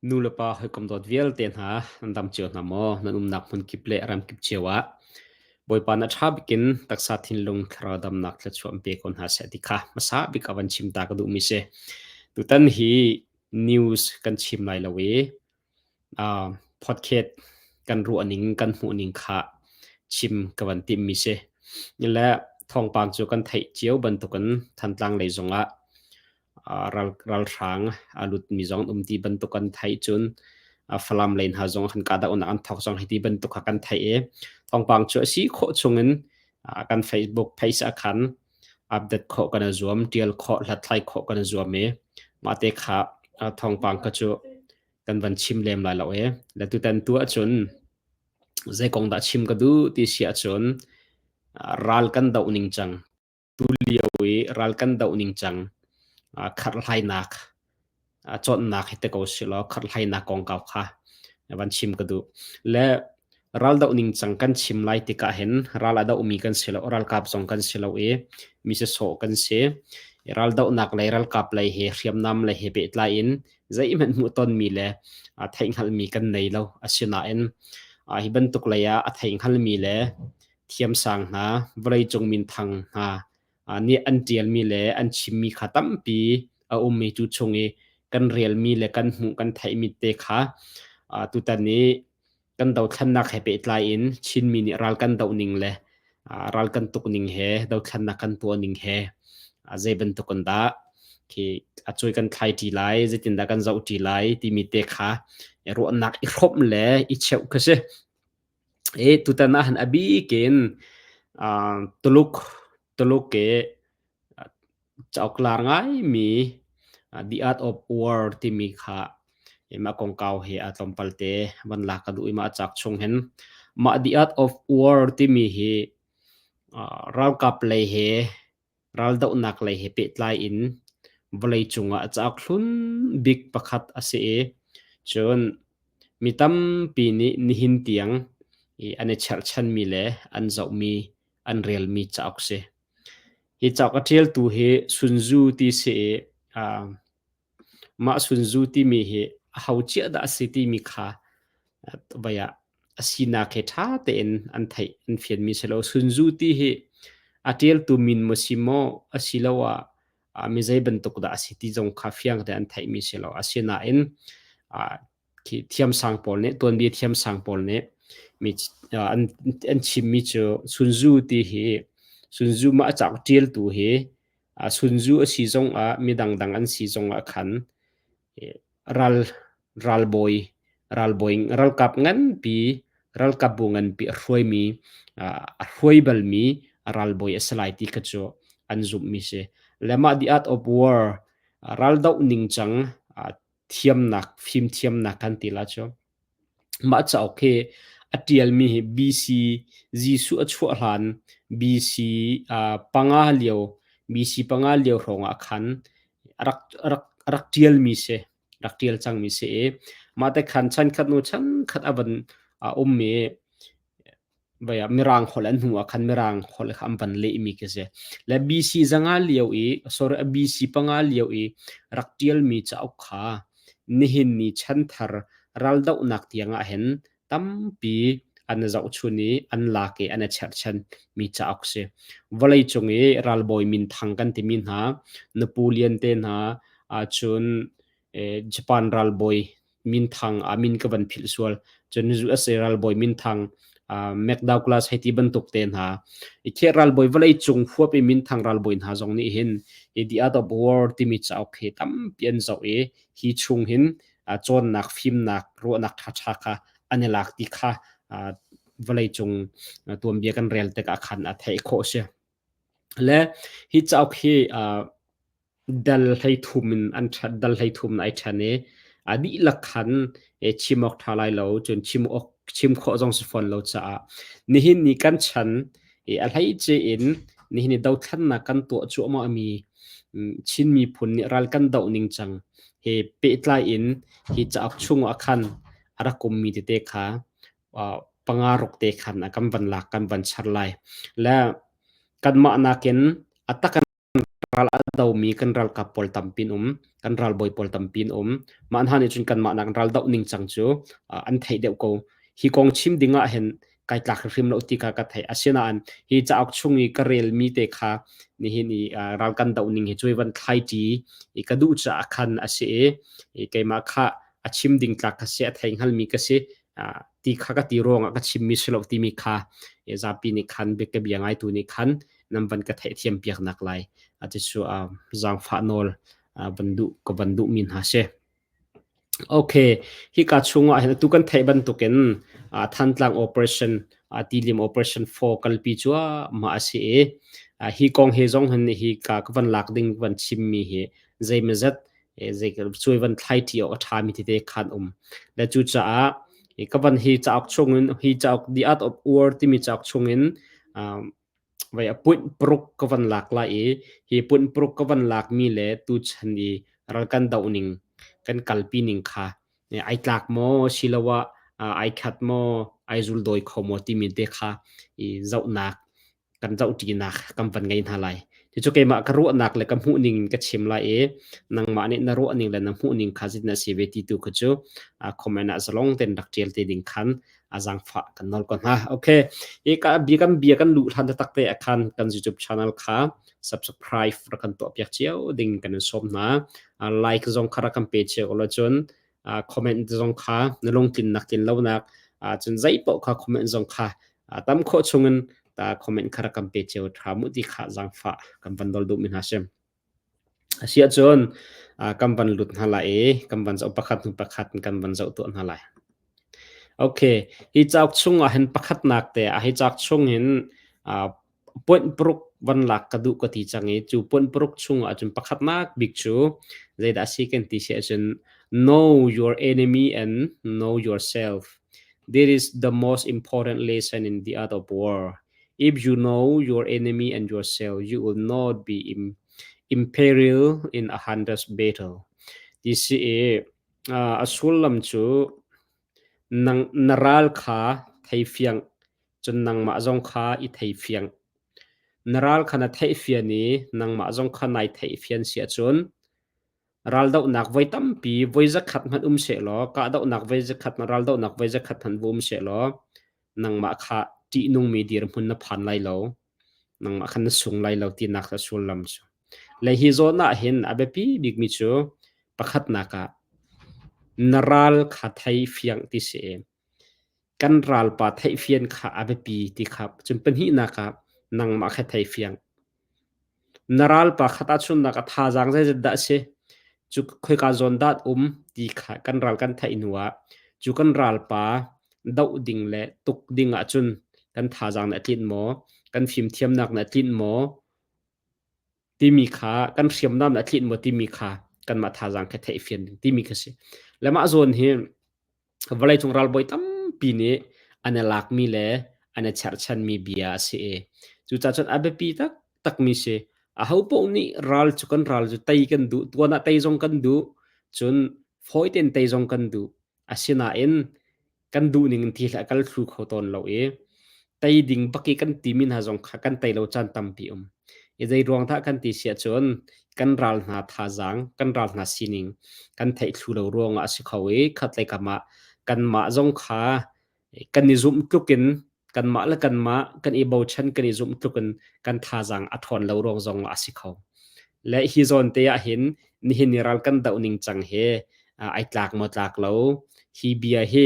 Nu le pa hawikom dawt vialte hna nan dam cio hna maw? Nan umnak hmunkip le ramkip cio ah Bawipa na ṭha bikin taksa thinlung thlarau damnak thluachuah in pe ko hna seh ti kha hmasa bik a van chim ta ka duhmi si. Tutan hi news kan chim lai lo i uh, podcast kan ruahning kan hmuhning kha chim ka van timmi si. Le thawngpang cu kan theih cio bantukin Thantlang lei zongah ralhrang a lutmi zong an um ti bantuk kan theih cun Falam lei hna zong han kahdohnak an thawk zong hiti bantuk kha kan theih i thawngpang cu a si khawh chungin kan Facebook page ah khan update khawh kan i zuam, ṭial khawh, hlathlai khawh kan i zuam i mah te kha thawngpang kha cu kan van chim lem lai lo i le tutan tu ahcun zei kong dah chim ka duh ti si ahcun ral kan doh ning cang Tulio i ral kan doh ningcang kharhhlainak cawnnak hi te ko silaw kharhhlainak kongkau kha van chim ka duh. Le ral doh ningcang kan chim lai tikah hin ral a dohmi kan si lo, ralkap zong kan si lo i mi sawsawh kan si. Ral dohnak lei ralkap lei he hriamnam lei he pehtlai in zeihmanh hmuhtonmi le theihhngalhmi kan nei lo. Asinain hi bantuk lei ah a theihhngalmi le thiamsang hna, vawleicung minthang hna nih an ṭialmi le an chimmi kha tampi a um i cu chung i kan relmi le kan hmuh kan theihmi te kha tutan i kan dothlennak he pehtlai in Chinmi nih ral kan doh ning le ral kan tuk ning he dothlennak kan tuah ning he zei bantuk in dah khi a cuai kan thlai ṭi lai zeitindah kan zoh ṭi lai timi te kha ruahnak i hrawmh le i cheuh kha si. Hi tutan ah hin a bik in Tuluk Tuluk i cauk lar ngaimi The Art of War timi kha mah kongkau hi a tlawmpal te van lak ka duh i mah a cauk chung hin mah The Art of War timi hi ralkap lei he Raldohnak lei he pehtlai in vawleicung ah cauk hlun bik pakhat a si i cun mi tampi nih nihin tiang i an i cherhchanmi le an zohmi, an relmi cauk si. Hi cauk a ṭialtu hi Sun Tzu ti si i Mah Sun Tzu timi hi aho ciah dah a si timi kha vai ah a sinak he ṭha tein an theih an fianmi si lo. Sun Tzu ti hi a ṭialtu min maw si maw asiloah mi zei bantuk dah a si ti zong kha fiang tein an theihmi si lo. Asinain thiamsang pawl nih tuanbia thiamsang pawl nih mi an an chimmi cu Sun Tzu ti hi Sun Tzu mah a cauk ṭialtu hi Sun Tzu a si zongah mi dangdang an si zongah khan ral ralbawi ralbawi ralkap nganpi ralkap bu nganpi a hruaimi a hruai balmi ralbawi a si lai ti kha cu an zumhmi si. Le mah The Art of War raldoh ningcang thiamnak fimthiamnak kan ti la cu mah cauk hi a ṭialmi hi BC Jesuh a chuah hlan BC panga lio BC panga lio hrawng ah khan rak rak rak ṭialmi si rak ṭial cangmi si i mah te khan chan khat hnu chan khat a van a um i Vai ah Mirang holh an hnu ah khan Mirang holh kha an van lehmi khi si. Le BC zanga lio i sorry BC panga lio i rak ṭialmi cauk kha nihin ni chanthar raldohnak tiang ah hin tampi an i zohchun i an lak i an i cherhchan mi cauk si. Vawleicung i ralbawi minthang kan timi hna Napoleon te hna ahcun Japan ralbawi minthang a min ka van philh sual cun USA ralbawi minthang McDouglas hei ti bantuk te hna i khi ralbawi vawlei cung huap i minthang ralbawi hna zong nih hin hi The Art of War timi cauk hi tampi an zoh i hi chung hin cawnnak fimnak ruahnak ṭhaṭha kha an i lak ti kha vawlei cung tuanbia kan rel tikah khan a theih khawh si le hi cauk hi Dal 13 in an ṭhen, dal 13 in ai ṭhen i a dihlak khan chim awk ṭha lai lo, cun chim awk chim khawh zong si fawn lo caah nihin ni kan chan i a hleice in nihin i dothlennak kan tuah cuahmahmi Chin miphun nih ral kan doh ningcang he pehtlai in hi cauk chungah khan a rak ummi tete kha panga ruk te khan a kan van lak kan van char lai. Le kanmah nakin a tak. Ral a domi kan ralkap pawl tampi an um, kan ralbawi pawl tampi an um. Mah hna nih cun kanmah nak ral doh ning cang cu an theih deuh ko. Hi kong chim ding ah hin kai tlak hrim lo ti kha ka theih. Asinain hi cauk chung i ka relmi te kha nihin i ral kan doh ning hi cuai van thlai ṭi i ka duh caah khan a si i keimah kha a chim ding tlak ka si, a thei hngalmi ka si ti kha ka ti ruangah ka chimmi si lo timi kha zapi nih khan ka bia ngaitu nih khan nan van ka theihthiam piak nak lai ati cu zaangfah nawl van duh ka van duh mi hna si. Okay, hika chungah hin atu kan theih bantukin Thantlang operation Tilim operation 4 kalpi cuahmah a si i hi kong he zong hin hi ka ka van lak ding van chimmi hi zeimazat zei cuai van thlai ṭi awk a ṭhami tete khan um. Le cucaah ka van hi cauk chungin hi cauk The Art of War timi cauk chungin vai a punh paruk ka van lak lai i hi punh paruk ka van lakmi le tuchan i ral kan doh ning kan kalpi ning kha ai tlak maw siloah ai khat maw ai zuldawi kho maw timi te kha i zohnak kan zohṭinak kan van ngei hna lai. Cucu keimah ka ruahnak le ka hmuhning in ka chim lai i nangmah nih na ruahning le na hmuhning kha zeitin a si ve ti tu kha cu comment ah zalong tein rak ṭial te ding khan a zaangfah kan nawl ko hna. Okay, hi ka bia kan bia kan luh hlan taktak te ah khan kan YouTube channel kha subscribe rak kan tuah piak cio ding kan in sawm hna. Like zong kha rak kan pe cio lo cun comment zong kha na lungtlinnak tlin lonak cun zei paoh kha comment zong kha tam khawh chungin ta comment kha rak kan pe cio tha mu ti kha zaangfah kan van dol duh mi hna sim. Asiah cun kan van lut hna lai i kan van zoh pakhat hnu pakhat in kan van zoh tuah hna lai. Okay, hi cauk chung ah hin pakhatnak te ah hi cauk chung hin point paruk van lak ka duh ka ti cang i cu point paruk chung ah cun pakhatnak bik cu zeidah a si kan ti si ahcun know your enemy and know yourself. This is the most important lesson in the art of war. If you know your enemy and yourself, you will not be imperil in a hunter's battle. Ti si i a sullam cu nang na ral kha theifiang cun nangmah zong kha i theifiang. Na ral kha na theihfian i nangmah zong kha nai theihfian si ahcun raldohnak voi tampi voi zakhat hmanh um sehlaw kahdohnak voi zakhat raldohnak voi zakhat hmanh va um sehlaw nangmah kha ṭihnungmi dirhmun na phan lai lo nangmah kha na sung lai lo tinak a sullam cu le hi zawn ah hin a biapi bikmi cu pakhatnak ah na ral kha thei fiang ti si kan ralpa theihfian kha a biapi ti kha cun pahnihnak ah nangmah kha thei fiang Na ralpa khat ahchunnak a thazaang zeizat dah a si? Cu khoika zawn dah um ti kha kan ral kan theih hnu ah cu kan ralpa doh ding le tuk ding ahcun kan thazaang nih a tlinh maw? Kan fimthiamnak nih a tlinh maw? Timi kha kan hriamnam nih a tlinh maw timi kha kanmah thazaang kha theihfian ding timi kha si. Le mah zawn hi Vawleicung ralbawi tampi nih an i lakmi le an i cherhchanmi bia a si i cucaah cun a biapi taktakmi si. Ahopaoh nih ral cu kan ral cu tei kan duh, tuan ah tei zong kan duh, cun fawi tein tei zong kan duh. Asinain kan duhning in thil hi a kal thlu kho tawn lo i tei ding bak i kan timi hna zong kha kan tei lo caan tampi um. I zei ruang dah kan ti si ahcun kan ral hna thazaang, kan ral hna sining kan theih thlu lo ruangah a si kho i khatlei kam ah kanmah zong kha kan i zumh tluk in kanmah le kanmah kan i bochan kan i zumh tluk in kan thazaang a ṭhawn lo ruang zong ah a si kho. Le hi zawn te ah hin nihin ni ral kan doh ning cang hi ai tlak maw tlak lo hi bia hi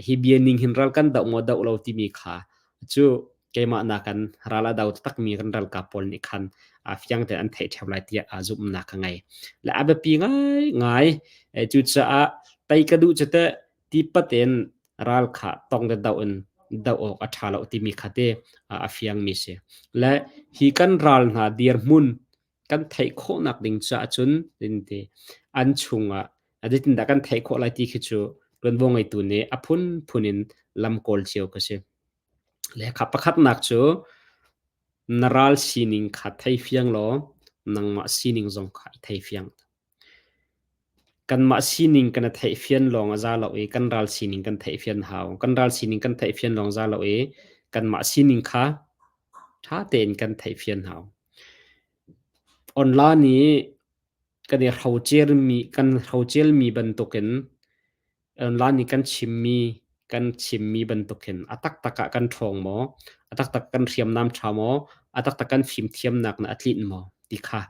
hi bia ning hin ral kan doh maw doh lo timi kha cu keimah nakan ral a do takmi kan ralkap pawl nih khan fiang tein an theih ṭheo lai tiah zumhnak ka ngei. Le a biapi ngaingai cucaah tei ka duh cu teh tipat in ral kha tong le doh in doh awk a ṭha lo timi kha te a fiangmi si. Le hi kan ral hna dirhmun kan theih khawhnak ding caah cun ti an chungah zeitindah kan theih khawh lai ti khi cu ṭuanvo ngeitu nih a phunphun in lam kawl cio ka si. Le kha pakhatnak cu na ral sining kha thei fiang law nangmah sining zong kha i thei fiang. Kanmah sining kan i theihfian lawng a za lo i kan ral sining kan theihfian hau. Kan ral sining kan theihfian lawng za lo i kanmah sining kha ṭha tein kan theihfian hau. Online i kan i hrocermi kan hrocelmi bantukin online i kan chimmi bantukin a taktak ah kan ṭhawng maw? A taktak kan hriamnam ṭha maw? A taktak kan fimthiamnak na a tlinh maw? Ti kha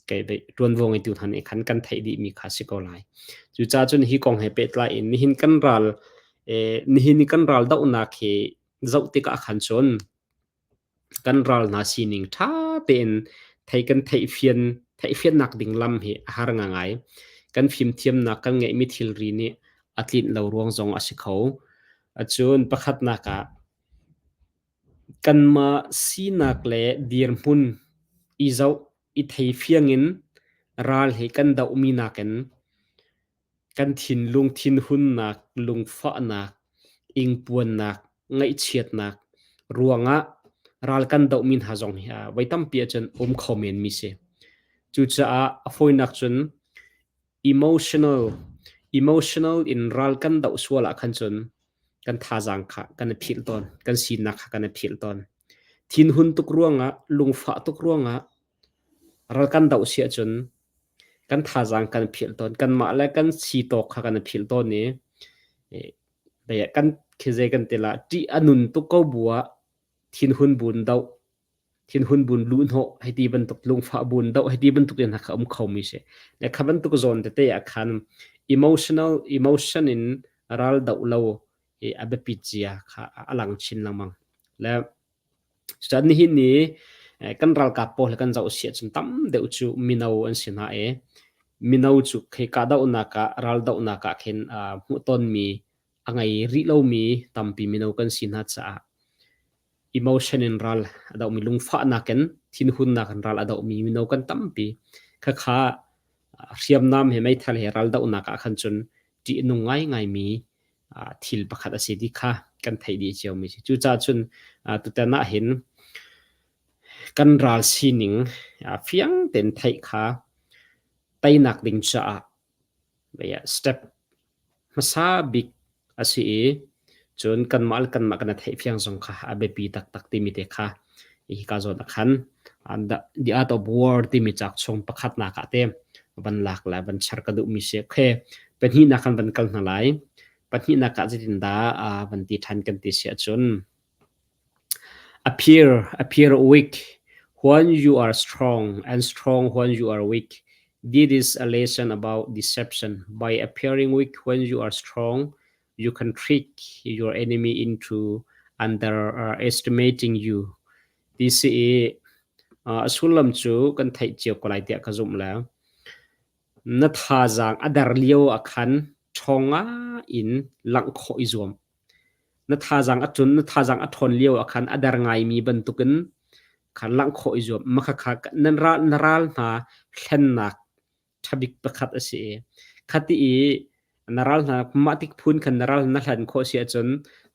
kei ṭuanvo ngeitu hna nih khan kan theih dihmi kha si ko lai. Cucaah cun hi kong he pehtlai in nihin kan ral nihin i kan ral dohnak hi zoh tikah khan cun kan ral hna sining ṭha tein thei kan theihfian theihfiannak ding lam hi a har ngangai. Kan fimthiamnak kan ngeihmi thilri nih a tlinh lo ruang zong a si kho. Cun pakhatnak ah kanmah sinak le dirhmun i zoh i theifiang in ral hi kan dohmi nakin kan thinlung thinhunnak, lungfahnak, ingpuannak, ngaihchiatnak ruangah ral kan dohmi hna zong hi voi tampi ahcun um kho menmi si. Cucaah a fawinak cun emotional emotional in ral kan doh sual ah khan cun kan thazaang kha kan i philh tawn, kan sinak kha kan i philh tawn. Thinhun tuk ruangah, lungfah tuk ruangah ral kan doh si ahcun kan thazaang kan philh tawn. Kanmah le kan si tawk kha kan i philh tawn i kan khi kan ti la ṭih a nun tuk ko bu ah thinhun buin doh, thinhun buin luhhnawh hei ti bantuk lungfah buin doh hei ti bantuk in kha um khomi si. Le kha bantuk zawn tete ah khan emotional emotion in ral doh lo i a biapit zia kha a lang chin lengmang. Le Cun nihin ni kan ralkap pawl he kan zoh si ahcun tam deuh cu mino an si hna i mino cu khi kahdohnak ah raldohnak ah khin hmuhtonmi a ngei rih lomi tampi mino kan si hna caah emotion in ral a dohmi lungfahnak in thinhunnak in ral a dohmi mino kan tampi. Khakha hriamnam he meithal he raldohnak ah khan cun ṭihnung ngaingaimi thil pakhat a si ti kha kan theih dih ciomi si. Cucaah cun tutan ah hin kan ral sining fiang tein theih kha teinak ding caah step hmasa bik a si i cun kanmah le kanmah kan i theihfiang zong kha a biapi taktak timi te kha hika zawn ah khan The Art of War timi cauk chung pakhatnak ah te van lak le van char ka duhmi si. Okay, pahnihnak kan van kal hna lai. Pahnihnak ah zeitindah van ti ṭhan kan ti si ahcun appear weak when you are strong and strong when you are weak. This is a lesson about deception. By appearing weak when you are strong, you can trick your enemy into underestimating you. Ti si i a sullam cu kan theih cio ko lai tiah ka zumh le na thazaang a der lio ah khan ṭhawng in langh khawh i zuam. Na thazaang a cun na thazaang a ṭhawn lio ah khan a der ngaimi bantukin khan langh khawh i zuam. Mah khakha na ral hna hlennak ṭhabik pakhat a si i khati i na ral hna mah tik phun khan na ral na hlan khawh si ahcun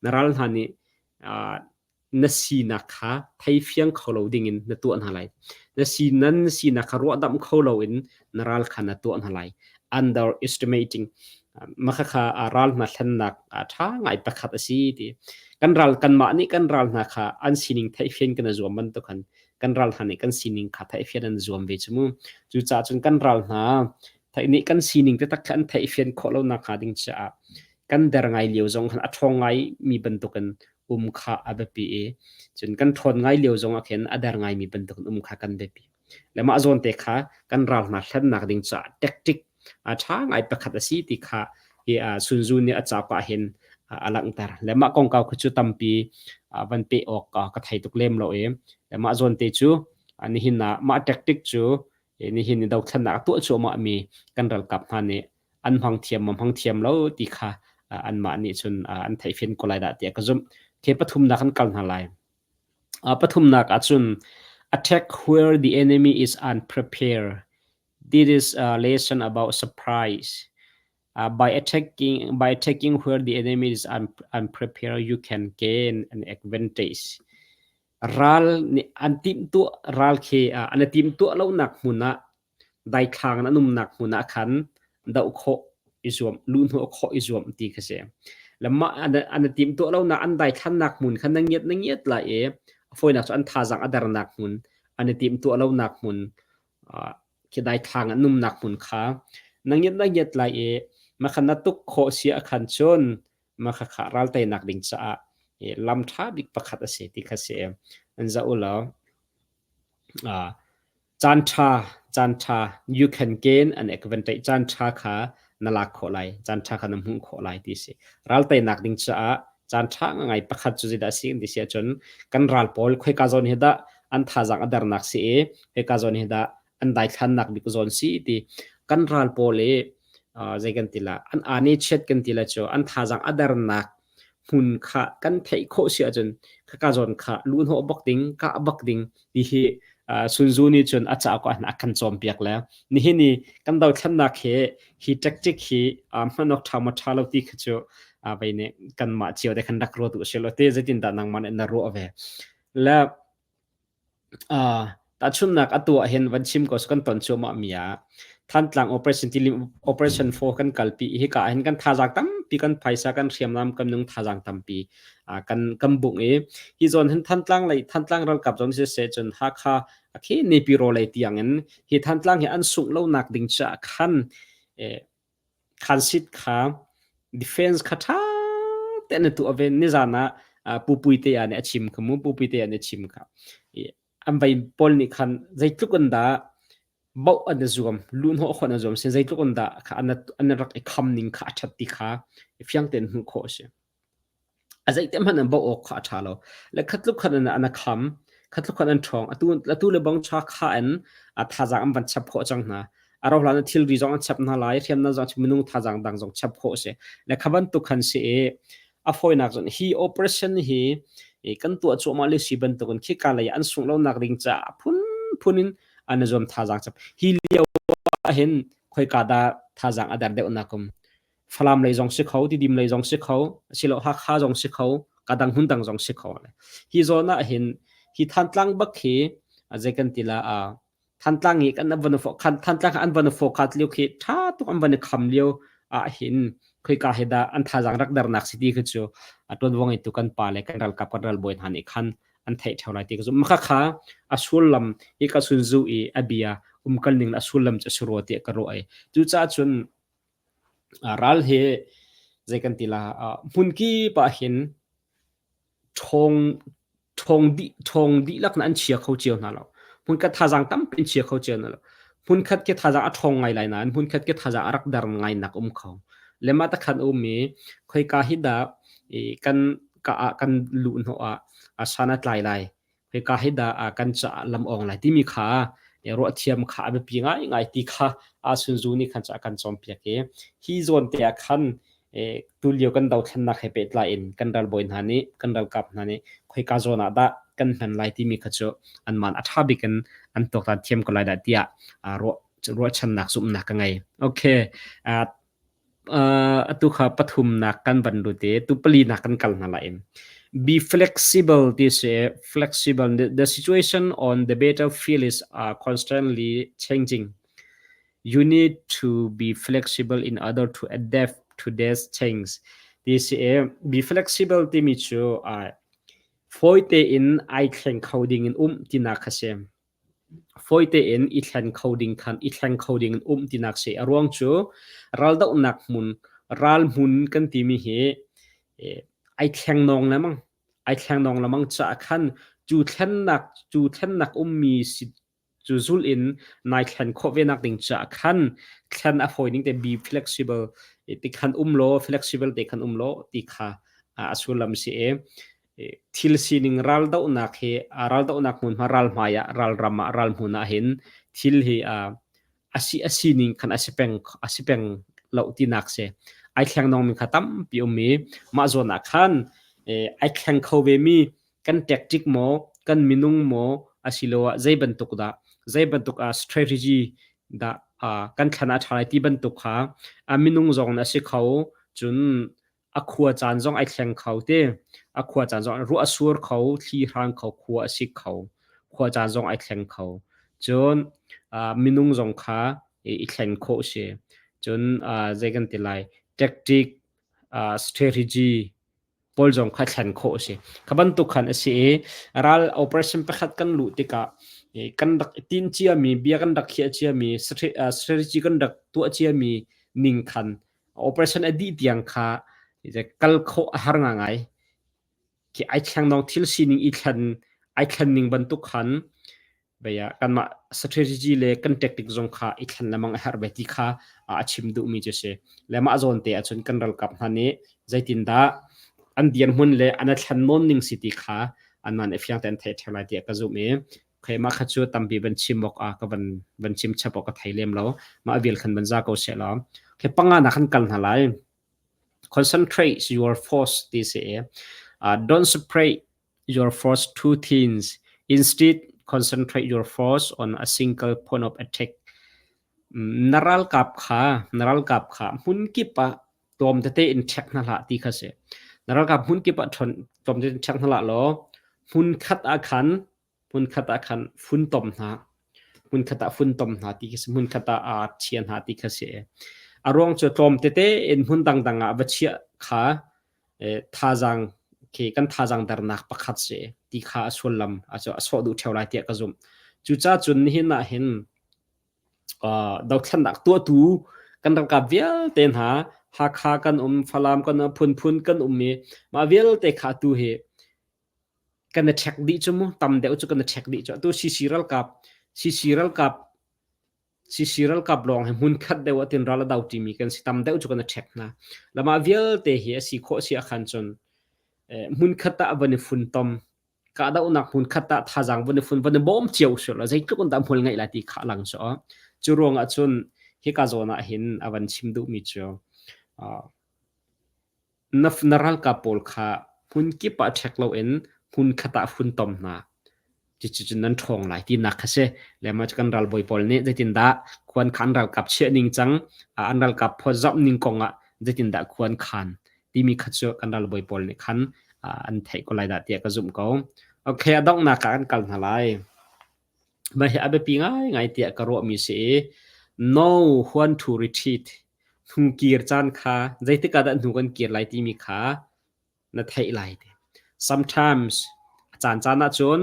na ral hna nih na sinak kha theifiang kho lo dingin na tuah hna lai. Na si nan sinak kha ruahdamh kho loin na ral kha na tuah hna lai. Underestimating. Mah khakha ral hna thlennak a ṭha ngai pakhat a si ti. Kan ral kanmah nih kan ral hna kha an sining theihfian kan i zuam bantuk khan kan ral hna nih kan sining kha theihfian an zuam ve cu mu. Cucaah cun kan ral hna theih nih kan sining taktak kha an theihfian khawh lo nak hnga ding caah kan der ngai lio zong khan a ṭhawng ngai mi bantukin um kha a biapi i cun kan ṭhawn ngai lio zong ah khin a der ngaimi bantukin um kha kan biapi. Le mah zawn te kha kan ral hna hlennak ding caah tactic a ṭha ngai pakhat a si ti kha hi Sun Tzu nih a cauk ah hin a langhter. Le mah kongkau khi cu tampi van peh awk ka thei tuk lem lo i le mah zawn te cu nihin ah mah tactic cu nihin i dothlennak a tuah cuahmah mi kan ralkap hna nih an hmang thiam maw hmang thiam lo ti kha anmah nih cun an theihfian ko lai dah tiah ka zumh. Ke pathumnak kan kal hna lai. Pathumnak ahcun attack where the enemy is unprepared. This is a lesson about surprise. By attacking where the enemy is unprepared, you can gain an advantage. Ral nih an timhtuah ral khi an i timhtuah lonak hmun ah daithlang in an umnak hmun ah khan doh khawh i zuam luhhnawh khawh i zuam ti kha si. Le mah an i timhtuah lonak an daithlannak hmun kha na ngiat lai i a fawinak cu an thazaang a dernak hmun an i timhtuah lonak hmun. Khi daithlang an umnak hmun kha na ngiat na ngiat lai i makha na tuk khawh si ahkhan cun makha kha ral teinak ding caah lam ṭha bik pakhat a si ti kha si. An zoh u law caan ṭha caan ṭha you can gain an advantage caan ṭha kha na lak khawh lai caan ṭha kha na hmuh khawh lai ti si. Ral teinak ding caah caan ṭha ngai pakhat cu zeidah a si ti si ahcun kan ral pawl khoika zawn hi dah an thazaang a dernak si i khoika zawn hi dah an daithlannak bik zawn si ti kan ral pawl i zei kan ti la an aa chiat kan ti la cu an thazaang a dernak hmun kha kan theih khawh si ahcun khaka zawn kha luhnawh bak ding kah bak ding ti hi Sun Tzu nih cun a cauk ah a kan cawnpiak le nihin i kan dothlennak hi hi tactic hi hman awk ṭha maw ṭha lo ti kha cu vei nih kanmah cio te khan rak ruat u sih law te zeitindah nangmah nih na ruah ve le Tahchunhnak atu ahhin van chim ko kan ton cuahmah mi ah Thantlang Operation Tilim Operation 4 kan kalpi i hika ahhin kan thazaang tampi kan phaisa kan hriamnam kan nung thazaang tampi kan kan bungh i hi zawn hin Thantlang lei Thantlang ralkap zong siseh cun Hakha khi Naypyidaw lei tiang in hi Thantlang hi an sungh lonak ding caah khan Khansit kha defense kha ṭha tein na tuah ve. Nizan ah Pu Puitea nih a chim kha mu. Pu Puitea nih a chim kha. An vei pawl nih khan zeitluk in dah boh an i zuam, luhhnawh khawh an i zuam sin zeitluk in dah kha an rak i kham ning kha a ṭhat ti kha fiang tein hmuh khawh a si. A zeite hmanh an bauh awk kha a ṭha lo. Le khatluk khan an a kham, khatluk khan an ṭhawng. Atu, atu le bang ṭha kha in a thazaang an van chap khawh cang hna. A rauh hlan ah thilri zong an chap hna lai, hriamnam zong minung thazaang dang zong chap khawh a si. Le kha bantuk khan si i a fawinak cun hi operation hi kan tuah cuahmah le si bantukin khika lei an sungh lonak ding caah a phunphun in an i zuam thazaang chap. Hi lio ah hin khoika dah thazaang a der deuhnak um? Falam lei zong si kho, Tidim lei zong si kho, asilo Hakha zong si kho, kadang hmun dang zong si kho. Hi zawn ah hin hi Thantlang bak hi zei kan ti la Thantlang i kan van khan Thantlang an van fo khat lio khi tha tuk an van kham lio ah hin khoika he dah an thazaang rak darnak si ti khi cu tuanvo ngeitu kan pa le kan ralkap kan ralbawi hna nih khan an theih theo lai ti ka zum maka kha a sullam hi ka sun zu i a bia umkal ning a sullam cu a si rua tiah ka ruah ai cucaah cun Ral hi zei kan ti la hmun kip ah hin ṭhawng ṭhawng dih ṭhawng dihlak in an chia kho cio hna lo. Hmunkhat thazaang tampi in chia kho cio hna lo. Hmunkhat khi thazaang a ṭhawng ngai lai nain hmunkhat khi thazaang a rak der ngai nak um kho. Le mah takhan a um i khoika hi dah i kan ka ah kan luh hnawh ah san a tlai lai. Hika hi dah kan caah lam awng lai timi kha ruahthiam kha a biapi ngaingai ti kha a Sun Tzu nih khan a kan cawnpiak i hi zawn te ah khan tulio kan dothlennak he pehtlai in kan ralbawi hna nih kan ralkap hna nih khoika zawn ah dah kan hman lai timi kha cu anmah a ṭha bik in an tuaktan thiam ko lai dah tiah ruahchannak zumhnak ka ngei. Okay. Atu kha pathumnak kan van lut i tu palinak kan kal hna lai. Be flexible ti si. Flexible. The situation on the battlefield is constantly changing. You need to be flexible in order to adapt to this change. Ti si. Be flexible timi cu fawi tein ai thleng kho ding in um tinak kha si. Fawi tein i thlen kho ding khan i thleng kho ding in um tinak si. A ruang cu raldohnak hmun, ral hmun kan timi hi ai thleng nawng lengmang. Ai thleng nawng lengmang caah khan cu thlennak cu thlennak ummi si cu zulh in nai thlen khawh ve nak ding caah khan thlen a fawi ning te be flexible ti khan um law flexible te khan um law ti kha a sullam si i Thil sining raldohnak hi raldohnak hmunhma ralhmai ah ralram ah ralhmun ah hin thil hi a si a sining khan a si peng a si peng lo tinak si. Ai thleng nongmi kha tampi um i mah zawn ah khan ai thleng kho ve mi kan tactic maw kan minung maw asiloah zei bantuk dah zei bantuk strategy dah kan thlan ah ṭha lai ti bantuk kha a minung zong a si kho cun A khua caan zong ai thleng kho ti. A khua caan zong ruah a sur kho, thli hrang kho, khua a sik kho. Khua caan zong ai thleng kho. Cun minung zong kha i thlen khawh a si. Cun zei kan ti lai tactic, strategy pawl zong kha thlen khawh a si. Kha bantuk khan a si i ral operation pakhat kan luh tikah Kan rak i tin ciami, bia kan rak khiah ciami, strategy kan rak tuah ciami ning khan operation a dih tiang kha kal khawh a har ngai. Khi ai thleng thil sining i thlen ai thlen ning bantuk khan bia kanmah strategy le kan tactic zong kha i thlen lengmang a herh ve ti kha a chim duhmi cu si. Le mah zawn te ahcun kan ralkap hna nih zeitindah an dirhmun le an i thlen nawn ning si ti kha anmah nih fiang tein theih ṭheo lai tiah ka zumh i okay, mah kha cu tampi van chim awk ah ka van van chim chap awk ka thei lem lo. Mah vial khan van za ko seh law. Okay, panga na khan kal hna lai. Concentrate your force ti si i don't separate your force too thin. Instead, concentrate your force on a single point of attack. Na ralkap kha na ralkap kha hmun kip ah tlawm tete in ṭhek hna hlah ti kha si. Na ralkap hmun kip ah tlawm tete in ṭhek hna hlah law hmun khat ah khan hmunkhat ah khan funtom hna hmunkhat ah funtom hna ti khi si hmunkhat ah aa chia hna ti kha si. A ruang cu tlawm tete in hmun dangdang ah va chiah kha thazaang khi kan thazaang dernak pakhat si ti kha a sullam a sawh duh ṭheo lai tiah ka zumh. Cucaah cun nihin ah hin dothlennak tuahtu kan ralkap vialte hna Hakha kan um, Falam kan um, phunphun kan um i mah vialte kha tu hi kan i ṭhek dih cu mu tam deuh cu kan i ṭhek dih cu atu CC ralkap CC ralkap CC ralkap lawng hi hmun khat deuh ah tin ral a do ṭimi kan si tam deuh cu kan i ṭhek hna lamah vialte hi a si khawh si ahkhan cun hmun khat ah van i funtom kahdohnak hmun khat ah thazaang van i fun van i bawm cio usih law zeitluk in dah hmual ngeih lai ti kha a lang cu cu ruang ah cun hika zawn ah hin a van chim duhmi cu Na ralkap pawl kha hmunkip ah ṭhek loin hmunkhat ah funtom hna. Cucu nan ṭhawng lai tinak kha si. Le mah cu kan ralbawi pawl nih zeitindah khuan kha an ralkap chiah ning cang, an ralkap phawtzamh ning kong ah zeitindah khua an khan timi kha cu kan ralbawi pawl nih khan an theih ko lai dah tiah ka zumh ko. Okay, a donghnak ah kan kal hna lai. Mah hi a biapi ngaingai tiah ka ruahmi si i know when to retreat hnukir caan kha zeitik ah dah hnu kan kir lai timi kha na theih lai ti. Sometimes a caan caan ahcun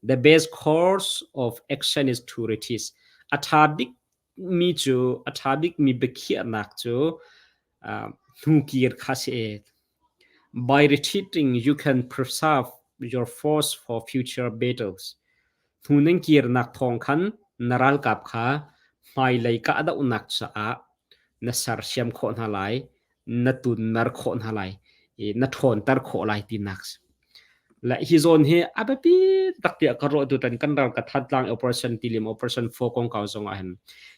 the best course of action is to retreat. A ṭha bikmi cu a ṭha bikmi biakhiahnak cu hnukir kha si. By retreating you can preserve your force for future battles. Hnu nan kirnak thawng khan na ralkap kha hmailei kahdohnak caah na sersiam khawh hna lai, na tunmer khawh hna lai, i na ṭhawnter khawh lai tinak si. Le hi zawn hi a biapi tak tiah ka ruah tutan kan ralkap Thantlang Operation Tilim Operation 4 kongkau zong ah hin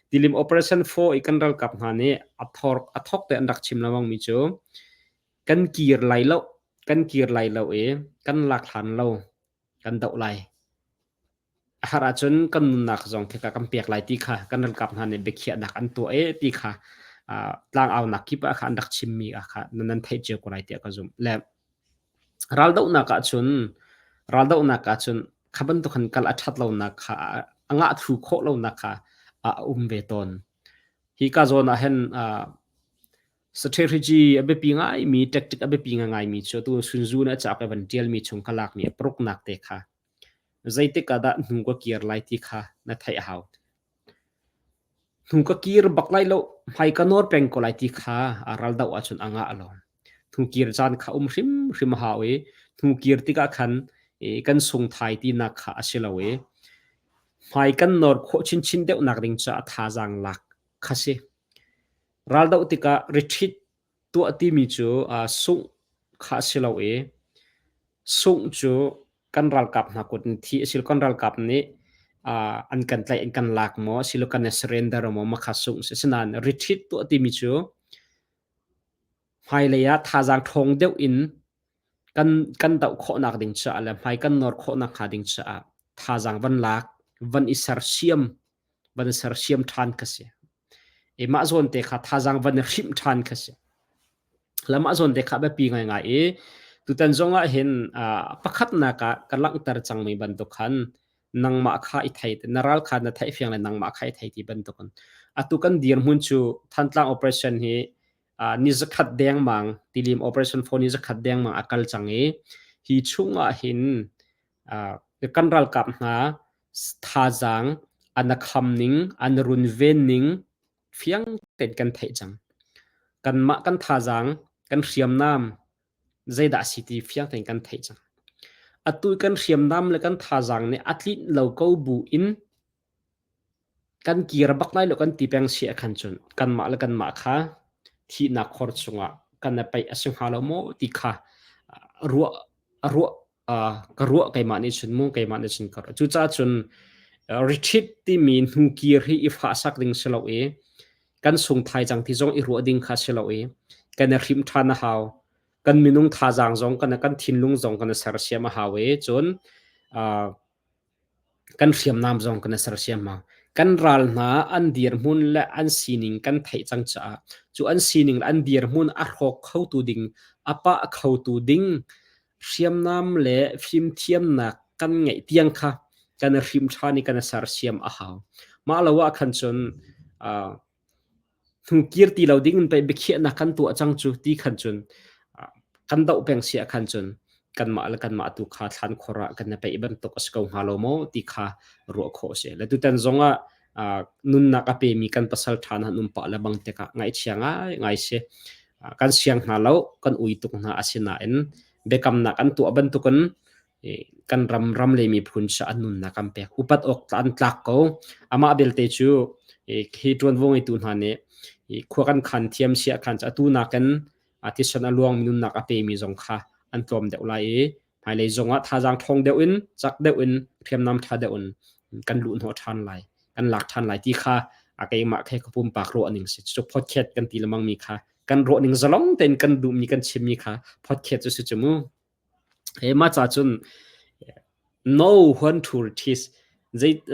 Tilim Operation 4 i kan ralkap hna nih a thor a thok te an rak chim lengmang mi cu kan kir lai lo kan kir lai lo i kan lak hlan lo kan doh lai. A har ahcun kan nunnak zong khika kan pek lai ti kha kan ralkap hna nih biakhiahnak an tuah e ti kha tlangaunak kip ah kha an rak chimmi ah kha nan theih cio ko lai tiah ka zumh. Le raldohnak ahcun raldohnak ahcun kha bantuk han kal a ṭhat lonak kha a ngah thlu khawh lonak kha a um ve tawn. Hi ka zawn ah hin Strategy a biapi ngaimi, tactic a biapi ngaimi cu atu Sun Tzu nih a cauk i van ṭialmi chung ka lakmi a paruknak te kha zeitik ah dah hnu ka kir lai ti kha na theih a hau. Hnu ka kir bak lai lo, hmai ka nawr peng ko lai ti kha a ral doh ahcun a ngah lo. Hnu kir caan kha um hrimhrim a hau i hnu kir tikah khan kan sung thai tinak kha a si lo i hmai kan nawr khawh chinchin deuhnak ding caah thazaang lak kha si. Raldoh tikah retreat tuah timi cu sungh kha a si lo i sungh cu kan ralkap hna kut in thi a si lo. Kan ralkap nih an kan tlaih an kan lak maw asilo kan i surrender maw mah kha sungh a si. Asinain retreat tuah timi cu hmailei ah thazaang ṭhawng deuh in kan kan doh khawhnak ding caah le hmai kan nawr khawhnak hnga ding caah thazaang van lak, van i sersiam, van i sersiam ṭhan kha si. I mah zawn te kha thazaang van i hrimh ṭhan kha si. Le mah zawn te kha biapi ngaingai i tutan zong ah hin pakhatnak ah ka langhter cangmi bantuk khan nangmah kha i thei na ral kha na theih fiang le nangmah kha i thei ti bantukin atu kan dirhmun cu Thantlang operation hi ni zakhat dengmang Tilim operation 4 ni zakhat dengmang a kal cang i hi chung ah hin kan ralkap hna. thazaang an a kham ning, an runven ning fiang tein kan theih cang. Kanmah kan thazaang, kan hriamnam zeidah a si ti fiang tein kan theih cang. Atu kan hriamnam le kan thazaang nih a tlinh lo ko bu in kan kir bak lai lo kan ti peng si ahkhan cun kanmah le kanmah kha thihnak khor chungah kan i paih a si hnga lo maw ti kha ruah ruah ka ruah keimah nih cun mu keimah nih cun ka ruah. Cucaah cun retreat timi hnukir hi i fahsak ding si lo i kan sung thai cang ti zong i ruah ding kha si lo i kan i hrim ṭhan a hau. Kan minung thazaang zong kan kan thinlung zong kan i sersiam a hau i cun Kan hriamnam zong kan i sersiam hna. Kan ral hna an dirhmun le an sining kan theih cang caah cu an sining le an dirhmun a hrawk khotu ding, a pah khotu ding hriamnam le fimthiamnak kan ngeih tiang kha kan i hrim ṭhan i kan i sersiam a hau. Mah lo ah khan cun uh, Hnukir ti lo ding in pei biakhiahnak kan tuah cang cu ti khan cun kan doh peng si ah khan cun kanmah le kanmah tu kha thlan khor ah kan i peih bantuk a si ko hnga lo maw ti kha ruah khawh a si. Le tutan zong ah nunnak a pemi kan pasal ṭha hna an um pah le bang tikah ngaihchia ngai ngai si. Kan siang hna lo, kan ui tuk hna asinain biakamnak an tuah bantukin kan ram ram le miphun cu an nunnak an pek. Upat awk an tlak ko. Amah belte cu hi ṭuanvo ngeitu hna nih khua kan khan thiam sia khan cu atu nakin thisen a luang nunnak a pemi zong kha an tlawm deuh lai i hmailei zongah thazaang ṭhawng deuh in cak deuh in hriamnam ṭha deuh in kan luh hnawh ṭhan lai kan lak ṭhan lai ti kha a keimah khe ka pumpak ruah ning si cu podcast kan ti lengmang mi kha kan ruah ning zalong tein kan duhmi kan chimmi kha podcast cu si cu mu. He mah ca cun no huan thur ṭhis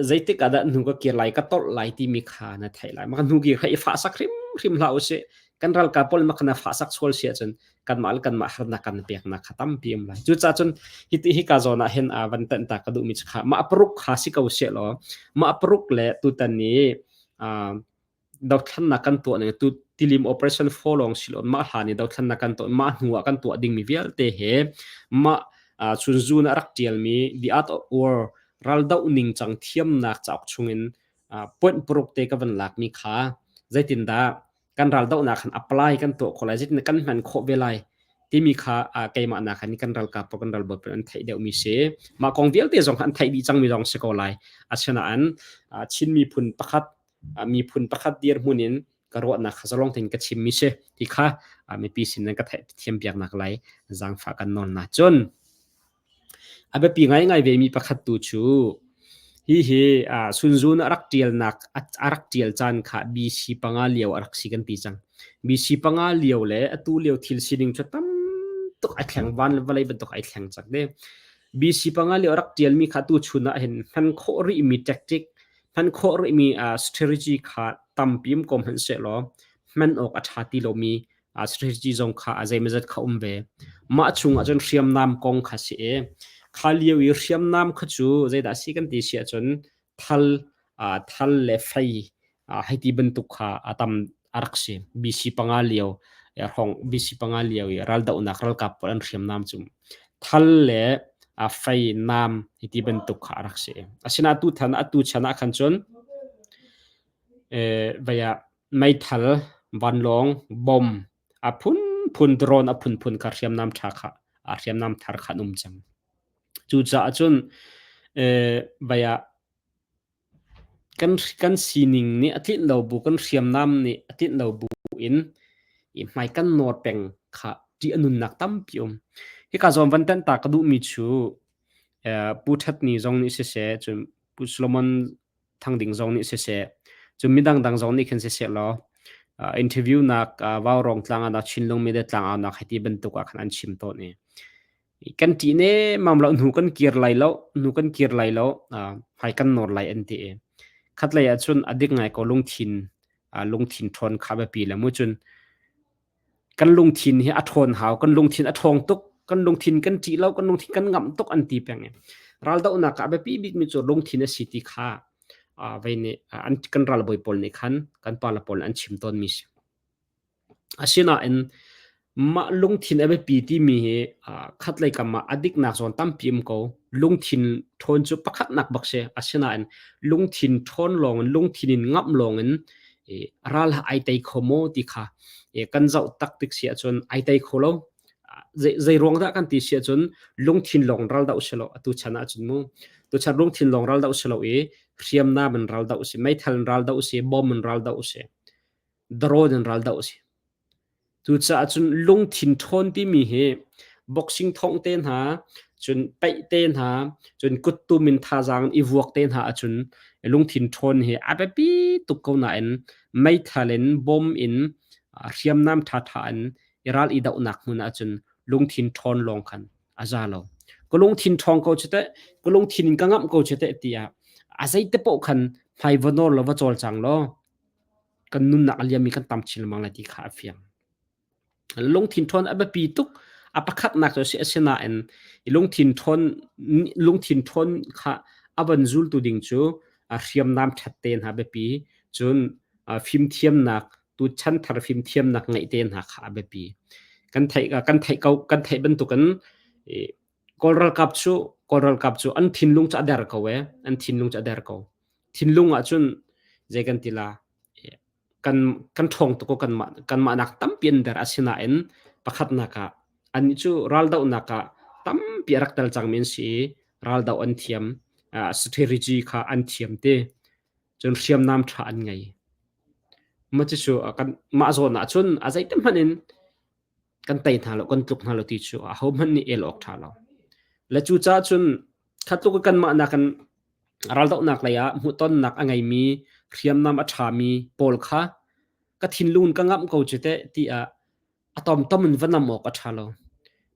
zeitik ah dah hnu ka kir lai ka tolh lai timi kha na theih lai. Mah hnu kir kha i fahsak hrimhrim hlah usih. Kan ralkap pawl mah kha na fahsak sual si ahcun kanmah le kanmah harnak kan peknak kha tampi um lai. Cucaah cun hiti hika zawn ah hin van tanh ta ka duhmi cu kha mah paruk kha si ko seh law mah paruk le tutan ni dothlannak kan tuah ning tu tilim operation 4 lawng si lo mah hlan i dothlannak kan tuah mah hnu ah kan tuah dingmi vialte he mah chunzun a rak tialmi the art of war raldoh ningcang thiamnak cauk chungin point paruk te ka van lakmi kha zeitindah kan raldohnak khan apply kan tuah khawh lai zeitin kan hman khawh ve lai timi kha keimah nak khan kan ralkap kan ralbawi an theih deuhmi si mah kong vialte zong an theih dih cangmi zong si ko lai asinain Chin miphun pakhat miphun pakhat dirhmun in ka ruahnak kha zalong tein ka chimmi si ti kha mipi sin nan ka thiam piaknak lai zaangfah kan nawl na cun a biapi ngaingai ve mi pakhat tu cu hi hi Sunzun a rak tialnak a rak tial caan kha BC panga lio a rak si kan ti cang BC panga lio le atu lio thil sining cu tam tuk ai thleng van le vawlei bantuk ai thleng cak de BC panga lio a rak tialmi kha tu chun ah hin hman khawh rih mi tactic Hman khawh rihmi strategy kha tampi um ko hmanh sehlaw hman awk a ṭha ti lomi strategy zong kha a zeimawzat kha um ve. Mah chung ahcun hriamnam kong kha si i kha lio i hriamnam kha cu zeidah a si kan ti si ahcun thal, thal le fei hei ti bantuk kha a tam a rak si. BC panga lio hrawng BC panga lio i raldohnak ralkap pawl an hriamnam cu thal le fei nam hi ti bantuk kha a rak si. Asinain atu than atu chan ah khan cun vei ah meithal, vanlawng, bom a phunphun drone a phunphun kha hriamnam ṭha kha hriamnam thar kha an um cang. Cucaah cun vei ah Kan sining nih a tlinh lo bu, kan hriamnam nih a tlinh lo bu in i hmai kan nawr peng kha ṭih a nunnak tampi um. Hika zawn van tenh ta ka duhmi cu Pu Ṭhat Ni zong nih siseh, cun Pu Solomon Thang Ding zong nih siseh, cun midang dang zong nih khin siseh law interview nak Vaurawng tlang ah Chinlung Media tlang ah nak hei ti bantuk ah khan an chim tawn i Kan ṭih nemmam lo, hnu kan kir lai lo, hnu kan kir lai lo, hmai kan nawr lai an ti i khatlei ah cun a dik ngai ko lungthin lungthin ṭhawn kha biapi le mu cun kan lungthin hi a ṭhawn hau, kan lungthin a ṭhawng tuk, kan lungthin kan ṭih lo, kan lungthin kan ngamh tuk an ti peng i raldohnak ah a biapi bikmi cu lungthin a si ti kha vei nih an kan ralbawi pawl nih khan kan pale pawl an chim tawnmi si. Asinain. Mah lungthin a biapi timi hi khatlei kam ah a diknak zawn tampi um ko. Lungthin ṭhawn cu pakhatnak bak si. Asinain lungthin ṭhawn lawngin lungthin in ngamh lawngin ral ai tei kho maw ti kha kan zoh tak tik si ahcun ai tei kho lo. Zei ruang dah kan ti si ahcun lungthin lawng ral doh si lo atu chan ahcun mu. Tuchan lungthin lawng ral doh si lo i hriamnam in ral doh si, meithal in ral doh si, bom in ral doh si, drone in ral doh si. Cucaah cun lungthin ṭhawn timi hi boxing thongh te hna, cun paih te hna, cun kuttum in thazaang i vuak te hna ahcun lungthin ṭhawn hi a biapi tuk ko nain meithal in bom in hriamnam ṭhaṭha in i ral i dohnak hmun ahcun lungthin ṭhawn lawng khan a za lo. Ka lungthin ṭhawng ko cu teh, ka lungthin in ka ngamh ko cu teh tiah a zeite paoh khan hmai va nawr law va cawlcang law kan nunnak a liammi kan tam chin lengmang lai ti kha a fiang. Lungthin ṭhawn a biapi tuk. A pakhatnak cu a si asinain lungthin ṭhawn lungthin ṭhawn kha a van zultu ding cu hriamnam ṭhat te hna biapi cun fimthiamnak tu chanthar fimthiamnak ngeih te hna kha a biapi. Kan theih kan theih ko kan theih bantukin Kawl ralkap cu Kawl ralkap cu an thinlung cu a der ko ee an thinlung cu a der ko. Thinlung ah cun zei kan ti la kan kan ṭhawng tuk ko kanmah kanmah nak tampi an der asinain pakhatnak ah annih cu raldohnak ah tampi a rak tel cangmi an si i raldoh an thiam strategy kha an thiam ti cun hriamnam ṭha an ngei. Mah cucu kan mah zawn ah cun a zeiti hmanh in kan tei hna lo kan tluk hna lo ti cu ahohmanh nih el awk ṭha lo. Le cucaah cun kha tluk kanmah nakin raldohnak lei ah hmuhtonnak a ngeimi hriamnam a ṭhami pawl kha ka thinlung in ka ngamh ko cu teh tiah a tomtom in va nam awk a ṭha lo.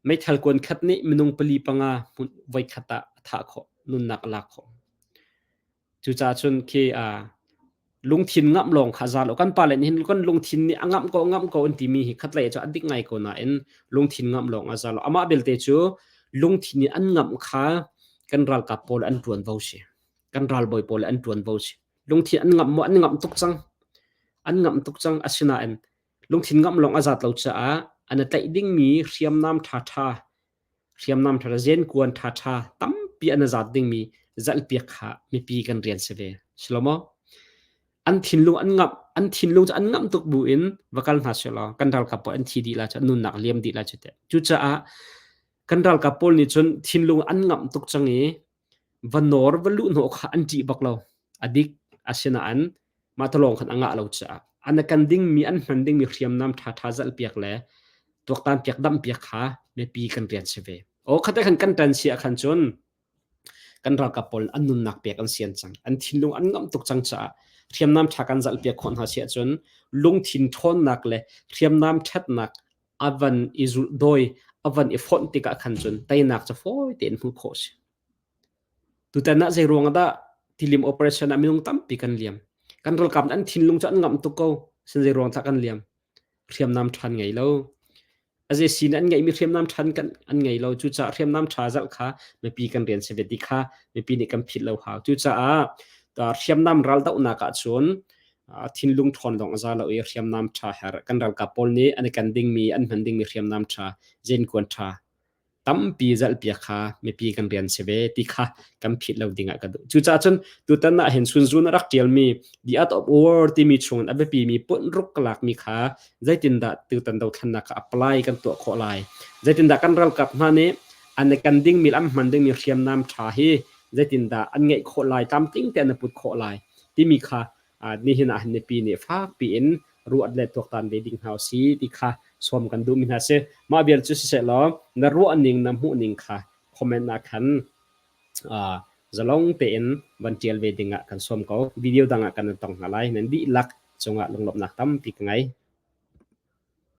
Meithal kuan khat nih minung pali panga hmun voikhat ah a thah khawh, nunnak a lak khawh. Cucaah cun khi lungthin ngamh lawng kha a za lo. Kan pale nih hin kan lungthin nih a ngamh ko ngamh ko an timi hi khatlei cu a dik ngai ko nain lungthin ngamh lawng a za lo. Amah belte cu lungthin nih an ngamh kha kan ralkap pawl an ṭuanvo si. Kan ralbawi pawl an ṭuanvo si. Lungthin an ngamh maw an ngamh tuk cang. An ngamh tuk cang asinain lungthin ngamh lawng a zat lo caah an i tlaih dingmi hriamnam ṭhaṭha hriamnam ṭha zenkuan ṭhaṭha tampi an i zat dingmi zalhpiak kha mipi kan rian si ve. Si lo maw? An thinlung an ngamh an thinlung cu an ngamh tuk bu in va kal hna seh law kan ralkap pawl an thi dih lai cu an nunnak liam dih lai cu teh. Cucaah kan ralkap pawl nih cun thinlung an ngamh tuk cang i va nawr va luhhnawh kha an ṭih bak lo. A dik asinain mah talawng khan a ngah lo caah an kan dingmi an hman dingmi hriamnam ṭhaṭha zalhpiak le tuaktan piak damhpiak kha mipi kan rian si ve. Aw khate khan kan ṭan si ah khan cun kan ralkap pawl an nunnak pek an sian cang. An thinlung an ngamh tuk cang caah hriamnam ṭha kan zalhpiak khawh hna si ahcun lungthin ṭhawnnak le hriamnam ṭhatnak a van i zulhdawi a van i fonh tikah khan cun teinak cu fawi tein hmuh khawh a si. Tutan ah zei ruang ah dah tilim operation ah minung tampi kan liam? Kan ralkap an thinlung cu an ngamh tuk ko. Sin zei ruang dah kan liam? Hriamnam ṭhan ngei lo. A zei sin an ngeihmi hriamnam ṭhan kan an ngei lo. Cucaah hriamnam ṭha zalh kha mipi kan rian si ve ti kha mipi nih kan philh lo hau. Cucaah hriamnam raldohnak ahcun thinlung ṭhawn lawng a za lo i hriamnam ṭha her kan ralkap pawl nih an i kan dingmi an hman dingmi hriamnam ṭha zenkuan ṭha tampi zalhpiak kha mipi kan rian si ve ti kha kan phit lo ding ah ka duh. Cucaah cun tutan ah hin Sun Tzu a rak ṭialmi The Art of War timi chungin a biapimi punruk ka lakmi kha zeitindah tutan dothlennak kha apply kan tuah khawh lai? Zeitindah kan ralkap hna nih an i kan dingmi le an hman dingmi hriamnam ṭha hi zeitindah an ngeih khawh lai, tlamtling tein an put khawh lai timi kha nihin ah hin mipi nih fakpi in ruat le tuaktan ve ding hna si ti kha sawm kan duhmi hna si. Mah vial cu siseh law na ruah ning na hmuh ning kha comment ah khan zalong tein van tial ve ding ah kan sawm ko. Video dang ah kan tong hna lai. Nan dihlak cungah lunglawmhnak tampi ka ngei.